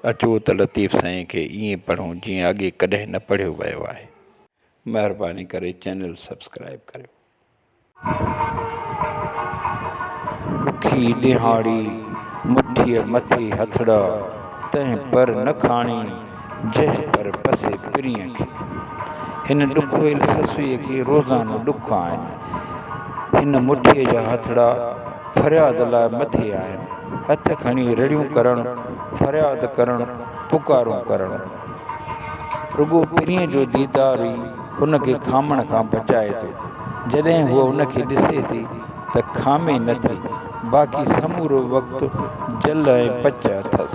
اچو ته لطيف سائين کي ائين پڙهون جيئن اڳي ڪڏهن نه پڙهيو ويو آهي. مهرباني ڪري چينل سبسڪرائيب ڪريو. ڏکي ڏيهاڙي، مٺيء مٿي هٿڙا، تنهن پر نه کاڻي، جنهن پر پسي پرينء کي. هن ڏکويل سسئيء کي روزانو ڏک آهن. هن مٺيء جا هٿڙا فرياد لاء مٿي آهن. هٿ کڻي رڙيون ڪرڻ، فرياد ڪرڻ، پڪارون ڪرڻ. رڳو پرينء جو ديدار ئي هن کي کامڻ کان بچائي ٿو. جڏهن هوء هن کي ڏسي ٿي ته کامي نه ٿي، باقي سمورو وقت جل ۽ پچ اٿس.